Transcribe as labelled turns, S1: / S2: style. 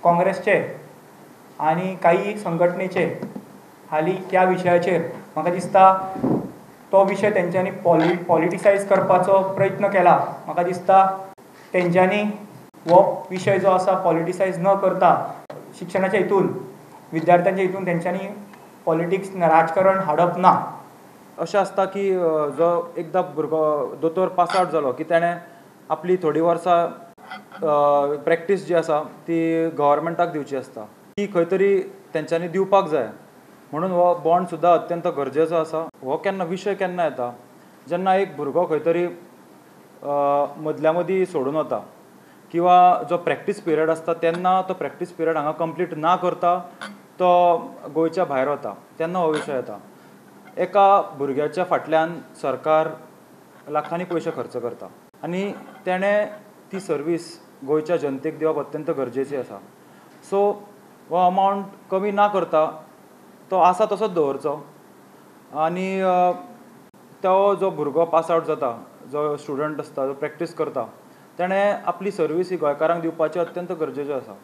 S1: काँग्रेसचे आनी काही संघटनेचे हालीं त्या विशयाचेर म्हाका दिसता तो विशय तेंच्यांनी पॉलिटिसायज करपाचो प्रयत्न केला. म्हाका दिसता तेंच्यांनी हो विशय जो आसा पॉलिटिसायज न करता शिक्षणाच्या हितून, विद्यार्थ्यांच्या हितून तेंच्यांनी पॉलिटिक्स राजकारण हाडप ना.
S2: अशें आसता की जो एकदां भुरगो दोतोर पास आवट जालो की तेणें आपली थोडीं वर्सां प्रॅक्टीस जी आसा ती गव्हर्मेंटाक दिवची आसता, ती खंय तरी तेंच्यांनी दिवपाक जाय. म्हणून हो बॉन्ड सुद्दां अत्यंत गरजेचो आसा. हो केन्ना विशय केन्ना येता, जेन्ना एक भुरगो खंय तरी मदल्या मदीं सोडून वता किंवा जो प्रॅक्टीस पिरियड आसता तेन्ना तो प्रॅक्टीस पिरियड हांगा कंप्लीट ना करता तो गोंयच्या भायर वता, तेन्ना हो विशय येता. एका भुरग्याच्या फाटल्यान सरकार लाखांनी पयशे खर्च करता आनी तेणें ती सर्वीस गोंयच्या जनतेक दिवप अत्यंत गरजेची आसा. सो हो अमावंट कमी ना करता तो आसा तसोच दवरचो आनी तो जो भुरगो पास आवट जाता, जो स्टुडंट आसता, जो प्रॅक्टीस करता, तेणें आपली सर्वीस ही गोंयकारांक दिवपाची अत्यंत गरजेचें आसा.